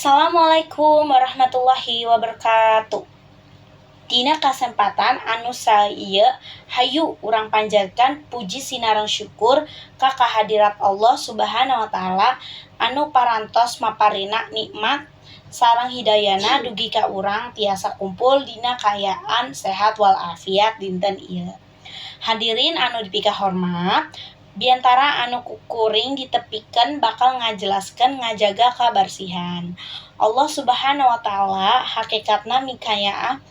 Assalamualaikum warahmatullahi wabarakatuh. Dina kasempatan anu sae ieu hayu urang panjatkan puji sinareng syukur ka kahadirat Allah Subhanahu wa taala anu parantos maparina nikmat sareng hidayahna dugi ka urang tiasa kumpul dina kaayaan sehat walafiat dinten ieu. Hadirin anu dipikahormat, biantara anu ku kuring ditepikeun bakal ngajelaskeun ngajaga kabarsihan. Allah Subhanahu wa taala hakikatna mikanyaah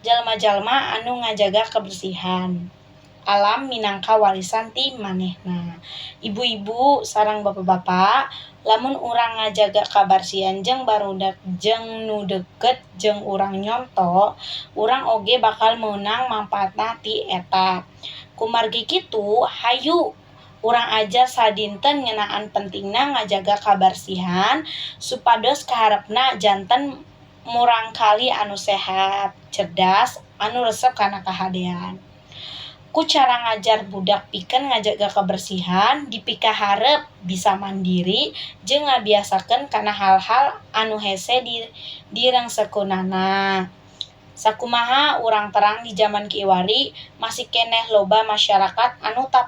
jalma-jalma anu ngajaga kebersihan alam minangka warisan ti manehna. Ibu-ibu sareng bapak-bapak, lamun urang ngajaga kabarsihan jeung barudak jeung nu deukeut jeung urang nyonto, urang oge bakal meunang mangpaatna ti eta. Kumargi kitu, hayu urang ajar sadinten ngeunaan pentingna ngajaga kabarsihan supados kaharepna janten murangkalih anu sehat, cerdas, anu resep kana kahadean. Ku cara ngajar budak pikeun ngajaga kabersihan, dipikaharep bisa mandiri jeung ngabiasakeun kana hal-hal anu hese direngsekeunana. Sakumaha urang terang di jaman kiwari masih keneh loba masyarakat anu ta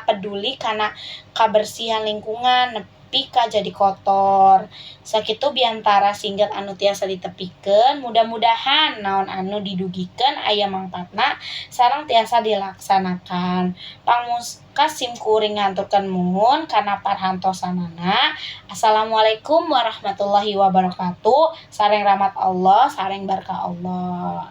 peduli kana kabersihan lingkungan nepi ka jadi kotor. Sakitu biantara singget anu tiasa ditepikeun, mudah-mudahan naon anu didugikeun aya mangpaatna sareng tiasa dilaksanakan. Pamungkas sim kuring ngahaturkeun muhun kana perhatosanana. Assalamualaikum warahmatullahi wabarakatuh. Sareng rahmat Allah, sareng berkah Allah.